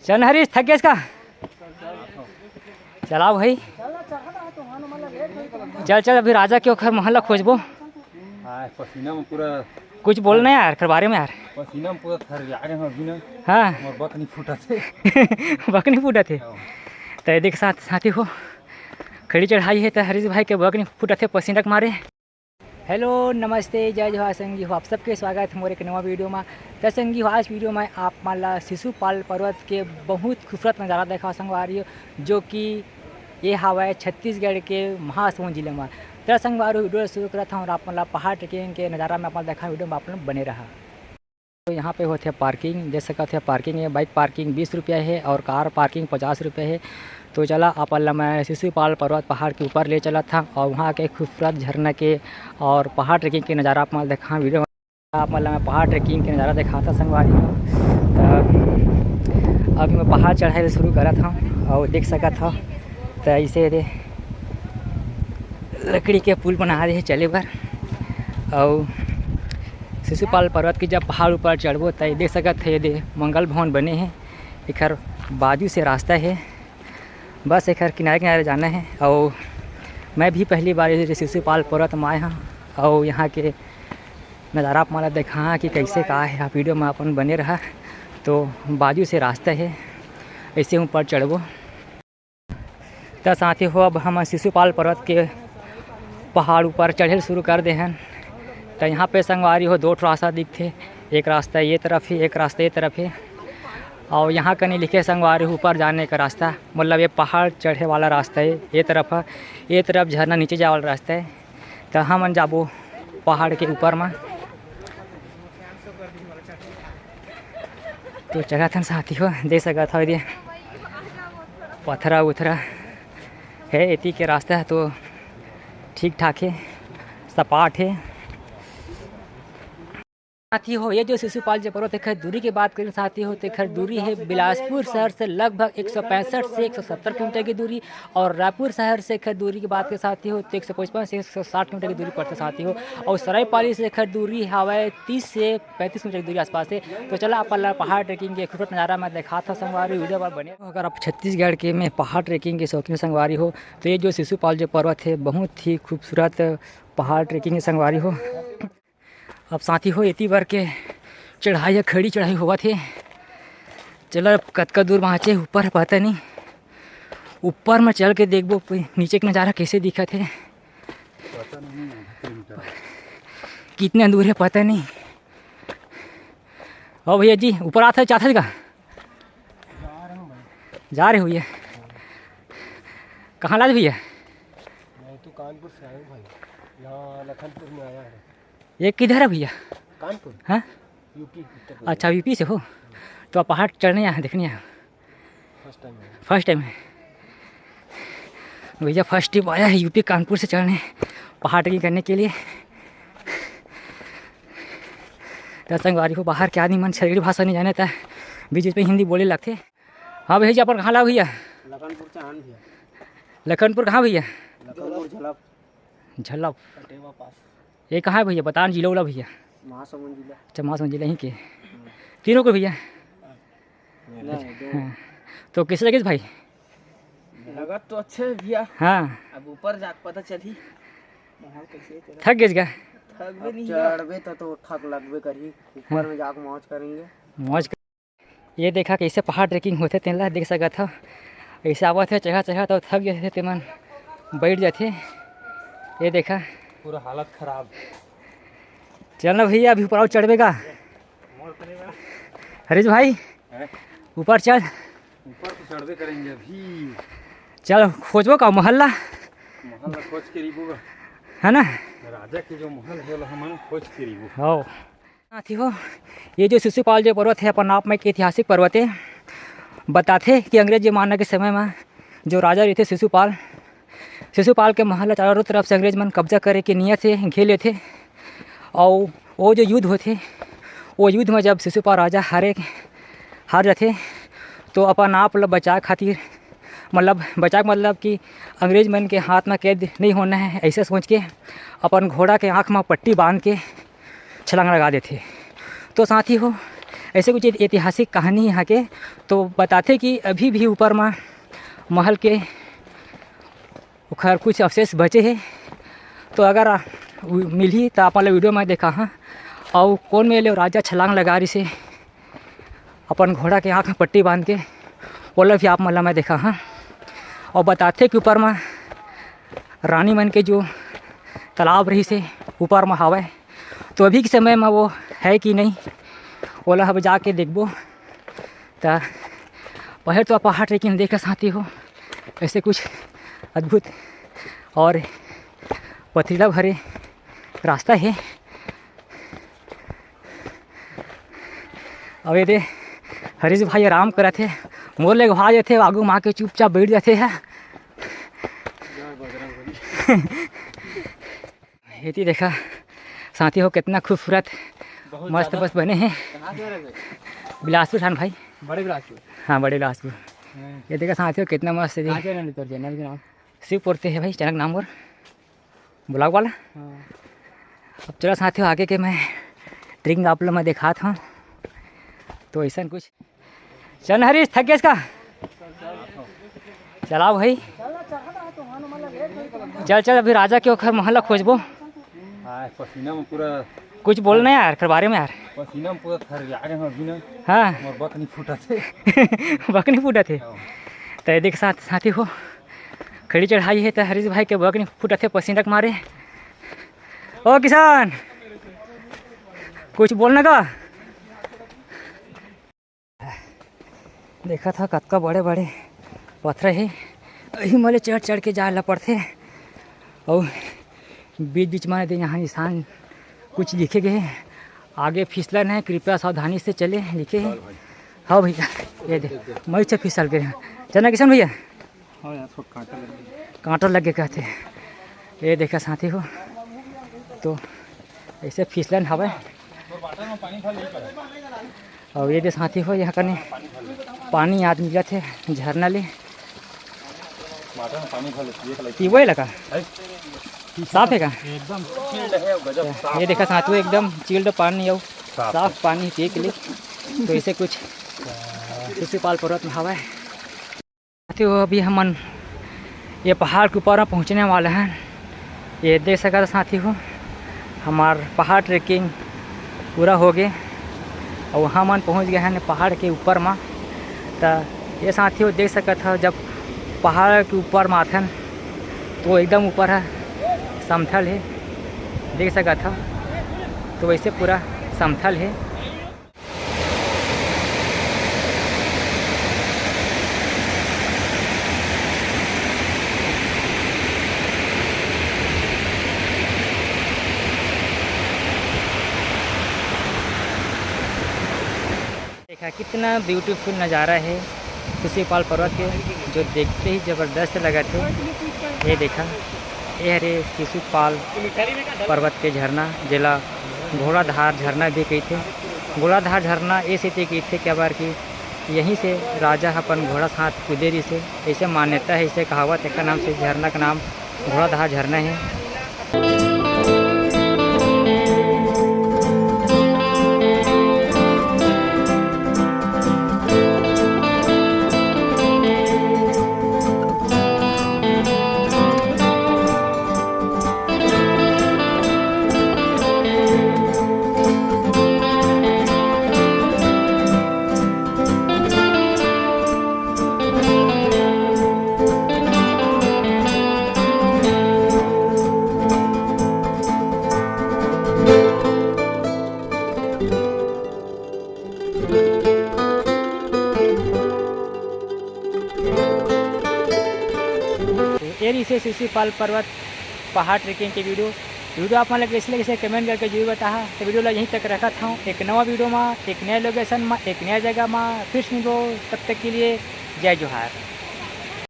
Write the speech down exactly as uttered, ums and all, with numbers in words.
चल हरीश, थक गेस का? चलाओ भाई, चल चल, अभी राजा के ओखर महल ला खोजबो। हाँ, पसीना में पूरा कुछ बोल ना यार, कर बारे में यार। पसीना में पूरा थर आ गए हैं अभी ना। हाँ। मोर बक नहीं फूटा थे। बक नहीं फूटा थे। हाँ। तो ये देख साथ, साथी हो, खड़ी चढ़ाई है तो हरीश भाई के बक नहीं फूटा थे पसीना के मारे। हेलो, नमस्ते, जय जोहार संगी हो, आप सबके स्वागत है मोर एक नवा वीडियो में। तो संगी हो, आज वीडियो में आप मन ला शिशुपाल पर्वत के बहुत खूबसूरत नज़ारा देखा संगवारी हो, जो कि ये हवय छत्तीसगढ़ के महासमुंद जिले में। तो संगवारी हो, वीडियो शुरू करत हूँ और आप मन ला पहाड़ ट्रेकिंग के नज़ारा में आप मन देखा, वीडियो में आप मन बने रहा। तो यहाँ पे होथे पार्किंग, देख सकत हे पार्किंग है, बाइक पार्किंग बीस रुपया है और कार पार्किंग पचास रुपया है। तो चला आप मन ला मैं शिशुपाल पर्वत पहाड़ के ऊपर ले चलत था और वहाँ के खूबसूरत झरना के और पहाड़ ट्रेकिंग के नज़ारा आप मन ला देखा वीडियो में। आप मन ला मैं पहाड़ ट्रेकिंग के नज़ारा देखा था संगवारी हो। तो अभी मैं पहाड़ चढ़ाई शुरू करत हूँ और देख सकत हो तो ऐसे दे लकड़ी के पुल बना दे हे चले बर। अउ शिशुपाल पर्वत के जब पहाड़ ऊपर चढ़बो त देख सकत हे, ये दे मंगल भवन बने हे, एखर बाजू से रास्ता हे, बस एखर किनारे किनारे जाना हे। अउ मैं भी पहली बार ये शिशुपाल पर्वत में आए हूँ, अउ यहाँ के नज़ारा आप मन ला देखा कि कैसे का हे, आप वीडियो में अपन बने रहा। तो बाजू से रास्ता हे, ऐसे ऊपर चढ़बो। त साथी हो, अब हम शिशुपाल पर्वत के पहाड़ ऊपर चढ़े ल शुरू कर दे हन। त यहाँ पे संगवारी हो, दो ठो रास्ता दिखथे, एक रास्ता ये तरफ हे, एक रास्ता ये तरफ हे। और यहाँ कनी लिखे संगवारी हो, ऊपर जाने का रास्ता, मतलब ये पहाड़ चढ़े वाला रास्ता है, ये तरफ है, ये तरफ झरना नीचे जाए वाला रास्ता है। त हमन जाबो पहाड़ के ऊपर मा। तो चढ़त हन साथी हो, देख सकत हव, ये पथरा उथरा है, एती के रास्ता है तो ठीक ठाक है, सपाट है। साथी हो, ये जो शिशुपाल जो पर्वत है, खैर दूरी की बात करें साथी हो, तो खैर दूरी है बिलासपुर शहर से लगभग एक सौ पैंसठ से एक सौ सत्तर किलोमीटर की दूरी, और रायपुर शहर से खैर दूरी की बात करें साथी हो, तो एक सौ पचपन से एक सौ साठ किलोमीटर की दूरी पड़ता साथी हो, और सरायपाली से खैर दूरी हवाए तीस से पैंतीस किलोमीटर की दूरी आसपास है। तो चला आप ला पहाड़ ट्रेकिंग के खूबसूरत नज़ारा मैं दिखाता संगवारी, वीडियो पर बने। अगर आप छत्तीसगढ़ के में पहाड़ ट्रेकिंग के शौकीन संगवारी हो, तो ये जो शिशुपाल जो पर्वत है, बहुत ही खूबसूरत पहाड़ ट्रेकिंग के संगवारी हो। अब साथी हो, एती बर के चढ़ाई ह, खड़ी चढ़ाई होवत हे। चला, अब कतका दूर बाँचे ऊपर, पता नहीं। ऊपर में चल के देखबो, प-, नीचे के नज़ारा कैसे दिखत हे। पता नहीं, आधा किलोमीटर। कितना दूर है, पता नहीं। ओ भैया जी, ऊपर आत हे, चाहत हे का? जा रहे हो भैया? कहाँ लात भैया? मैं तो कानपुर से आया हूँ भाई, यहाँ लखनपुर में आया है। ये किधर है भैया? कानपुर। हाँ? यूपी, उत्तर प्रदेश। अच्छा, यूपी से हो, तो आप पहाड़ चढ़ने आए हैं, देखने आए हो? फर्स्ट टाइम है। फर्स्ट टाइम है भैया, फर्स्ट टाइम आया है यूपी कानपुर से चढ़ने, पहाड़ ट्रेकिंग करने के लिए। त संगवारी हो, बाहर के आदमी मन छत्तीसगढ़ी भाषा नहीं जाने, त बीच बीच में हिंदी बोले लगथे। हाँ भैया जी, अपन कहाँ ला भैया? लखनपुर से आन भैया। लखनपुर कहाँ भैया? लखनपुर झलप। झलप। कटेवा पास। ये कहाँ है भैया? बता न, जिला उला भैया। महासमुंद जिला। अच्छा, महासमुंद जिला ही के। तीनों को भैया? नहीं, दो। हाँ। तो कैसे लगे भाई? लगत तो अच्छे है भैया। हाँ। अब ऊपर जाके पता चली। थक गेस का? थक भी नहीं है। चढ़बे तो, तो थक लगबे करही। ऊपर हाँ। में जाके मौज करेंगे। मौज कर-, ये देखा कैसे पहाड़ ट्रेकिंग होथे, तेन ला देख सकत हव। ऐसे आवत हे, चढ़ा चढ़ा तो थक जाथे, तेमन बैठ जाथे। ये देखा। पूरा हालत खराब। चल ना भैया, अभी ऊपर और चढ़बे का। हरीश भाई, हैं? ऊपर चल। ऊपर तो चढ़बे करेंगे अभी। चल, खोजबो का महल ला? महल ला खोज के रहिबो गा। है ना? राजा के जो महल है, ओला हमन खोज के रहिबो। हव। साथी हो, ये जो शिशुपाल जो पर्वत है, अपन आप में एक ऐतिहासिक पर्वत है। बताथे कि अंग्रेज जमाना के समय में जो राजा रहिथे शिशुपाल, शिशुपाल के महल ला चारों तरफ से अंग्रेज मन कब्जा करे के नियत से घेर लेथे। अउ वो जो युद्ध होथे, वो युद्ध में जब शिशुपाल राजा हारे, हार जाथे, तो अपन आप ला बचाए खातिर, मतलब बचाए के मतलब कि अंग्रेज मन के हाथ में कैद नहीं होना है, ऐसे सोच के अपन घोड़ा के आँख में पट्टी बांध के छलांग लगा देथे। तो साथी हो, ऐसे कुछ ऐतिहासिक कहानी हे यहाँ के। तो बताथे कि अभी भी ऊपर म महल के ओखर कुछ अवशेष बचे हे। तो अगर आ, उ-, मिलही त आप मन ल video म देखाहूँ। अउ कोन मेर ले राजा छलांग लगा रिहिसे अपन घोड़ा के आँख म पट्टी बांध के, ओला भी आप मन ल मैं देखाहूँ। अउ बताथे कि ऊपर म रानी मन के जो तालाब रहिसे ऊपर म हावय, तो अभी के समय म वो है कि नहीं, ओला अब जाके देखबो। त पहले तो आप पहाड़ trekking देख के साथी हो, ऐसे कुछ अद्भुत और पथरीला भरे रास्ता हे। अब ये दे हरीश भाई आराम करत हे, मोर ले भाग जाथे, आगू मा के चुपचाप बैठ जाथे है। एती देखा साथी हो, कितना खूबसूरत बहुत मस्त ज़्यादा। बस बने हे। कहाँ से आ रहे भाई? बिलासपुर थान भाई। बड़े बिलासपुर। हाँ, बड़े बिलासपुर। हाँ। ये देखा साथी हो, कितना मस्त हे। कहाँ channel हे तोर? Channel के नाम? शिव पोरते हे भाई channel के नाम और vlog वाला। हाँ। अब चला साथी हो, आगे के मैं trekking आप लोग मैं देखात हूँ। तो ऐसा कुछ चल ना हरीश, थक गेस का? चला भाई, चल चल, अभी राजा के ओखर महल ला खोजबो। हाँ, पसीना में पूरा कुछ बोल ना यार, ओखर बारे में यार। पसीना में पूरा थर गया हम अभी ना। हाँ। मोर बक नहीं फूटा थे। बक नहीं फूटा थे। हाँ। तो ये देख साथ, साथी हो, खड़ी चढ़ाई हे तो हरीश भाई के बक नहीं फूटा थे पसीना के मारे। ओ किसान, कुछ बोलना का? देखत हा कतका बड़े-बड़े पथरा हे, एही म ले चढ़-चढ़ के जाए ला पड़थे। अउ बीच-बीच म दे यहाँ निशान कुछ लिखे गए हे, आगे फिसलन है, कृपया सावधानी से चले लिखे हे। हाँ भैया, ये दे, मैं अच्छा फिसल गए। चलना किशन भैया? हाँ यार, थोड़ा कांटा लग गया। कांटा लग गया कहते हैं। ये देखा साथी हो, तो ऐसे फिसलन हवय। अउ ये दे साथी हो, यहाँ कने पानी आज निकलत हे झरना ले। टमाटर में पानी भर लेती है, एक लगी। पीबो लगा? है? साफ है का? एकदम chilled है, गजब साफ। ये देखा साथी हो, एकदम chilled पानी अउ साफ है। साफ पानी पिए के लिए। तो ऐसे कुछ शिशुपाल पर्वत में हवा है। साथी हो, अभी हमन ये पहाड़ के ऊपर में पहुँचने वाला हन। ये देख सकत हो साथी हो, हमार पहाड़ trekking पूरा हो गे अउ हमन पहुँच गए हन पहाड़ के ऊपर मा। त ये साथी हो, देख सकत हो, जब पहाड़ के ऊपर मा आथन तो एकदम ऊपर ह समथल हे, देख सकत हो, तो वैसे पूरा समथल हे। देखा कितना beautiful नज़ारा है शिशुपाल पर्वत के, जो देखते ही ज़बरदस्त लगत है। ये देखा, ये हरे शिशुपाल पर्वत के झरना, जेला घोड़ाधार झरना भी कहिथे। घोड़ाधार झरना ए सेती कहिथे, काबर कि यहीं से राजा ह अपन घोड़ा साथ कूदे रिहिसे, ऐसे मान्यता है, ऐसे कहावत, एकर नाम से झरना का नाम घोड़ाधार झरना है। ये रिहिसे शिशुपाल पर्वत पहाड़ trekking के video। Video आप मन ला कइसे लगिस, comment करके जरूर बताहा। तो video ला यहीं तक रखत हूँ, एक नवा video मा, एक नया location मा, एक नया जगह मा फिर से मिलबो। तब तक के लिए जय जोहार।